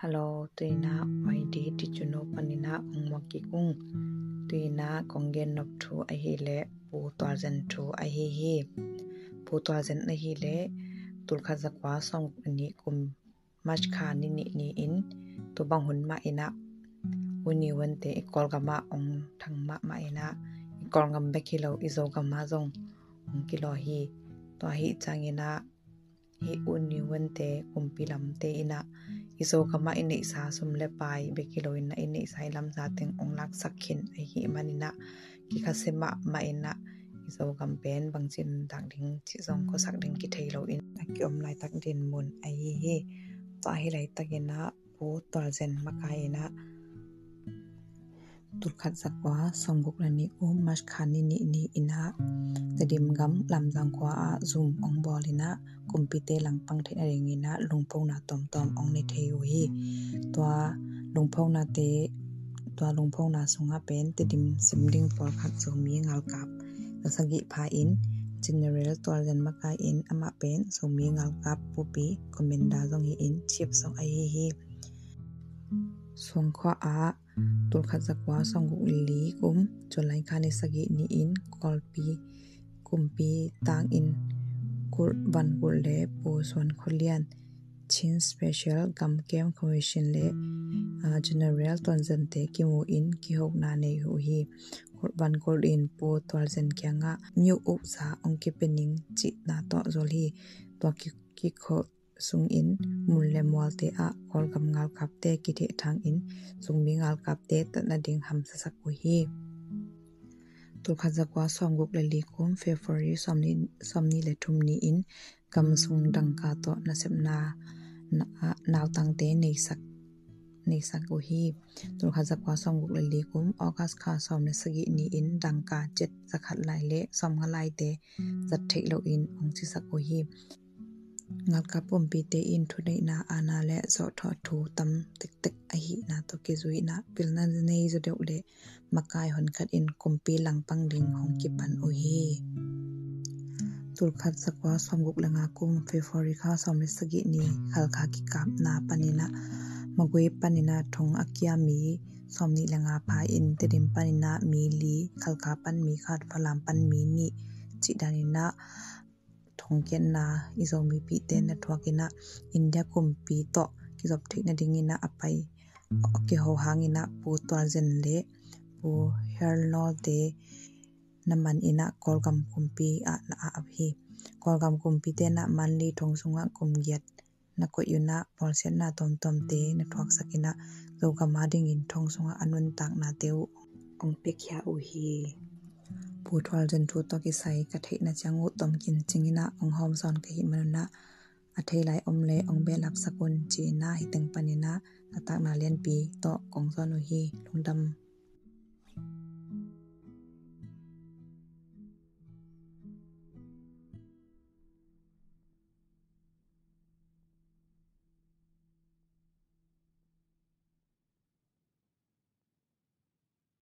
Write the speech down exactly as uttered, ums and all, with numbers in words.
Hello, tuina Y D Tichuno panina ong muak kik ung. Tuina kong gen nop thu ahileh Pu Tualzen thu ahi hi. Pu Tualzen ahileh tulkhat zakua sawmguk le nih kum March kha ni nih ni-in tubang hun mah inah U Ni Wante i Kawlgamah ong thang mahmah inah i Kawlgam bek hi lo i Zogamah zong ong kilaw hi. Tua hi cianginah hi U Ni Wante kumpi lamte inah i Zogamah i neihsa sum le pai bek hi lo inah i neihsa i lamsa teng ong laksak khin ahi maninah kikhasia mahmah inah i Zogam pen bangci nuntak ding cih zong khuasak ding kithei lo in a kiom laitak dinmun ahi hi. Tua hi laitakinah Pu Tualzen makai inah tulkhat zakua sawmguk le nih kum March kha ni nih ni inah Tedim gam Lamzang khua ah zum ong bawl inah kumpite langpang theihna dinginah lungphona tawmtawm ong nei thei uh hi. Tua lungphonate, tua lungphona sungah pen Tedim sim ding pawlkhat Zomi ngalkap za sagih pha in General Tualzen makai in amah pen Zomi ngalkap pupi commander zong hi in chief zong ahi hi. Suangkhua ah tulkhat zakua sawmguk le li kum July kha ni sagih ni-in Kawlpi kumpi tangin Kurt Van Kurt le Pu Suan Khua Lian Chin Special Gam Camp Commission le General Tualzente kimu in kihona nei uh hi. Kurt Van Kurt in Pu Tualzen kiangah myo uksa ong kipe ning cihna tawh zol hi. Tua kikholh sungin mun le mualte ah Kawlgam ngalkapte kithehthang in Zomi ngalkapte tatna ding hamsasak uh hi. Tulkhat zakua sawmguk le li kum February sawmnih le thum ni-in gam sung dangka tawh nasepna nautangte neisak uh hi. Tulkhat zakua sawmguk le li kum August kha sawm le sagih ni-in dangka cet zakhat lai le sawmnga laite zat theih loin ong cisak uh hi. Ngalkap pumpite in thuneihna, aana le zawhthawh thu tam tektek ahihna tawh kizui inah pilna nei zaw deuh le makai honkhat in kumpi langpang ding hong kipan uh hi. Tulkhat zakua sawmguk le nga kum February kha sawm le sagih ni Khalkha kikapna paninah Magwe paninah thong a kia mi sawmnih le nga pha in Tedim paninah mi li, Khalkha pan mi khat, Falam pan mi nih cih daninah thongkiatna i Zomipihte na thuak inah India kumpi tawh kizop theihna dinginah a pai a kiho hanginah Pu Tualzen le Pu Hernolte na man inah Kawlgam kumpi ah na ap hi. Kawlgam kumpite na manli thong sungah kum giat na koih unah bawlsiatna tawmtawmte na thuaksak inah Zogam a dingin thong sungah a nuntaknate uh ong piakhia uh hi. Pu Tualzen thu tawh kisai ka theihna ciang uh tomkin cinginah ong hawmsawn ka hih manunah a thei lai om le ong behlapsak un ci-inah hih teng paninah a takna lianpi tawh kong zawn uh hi. Lungdam.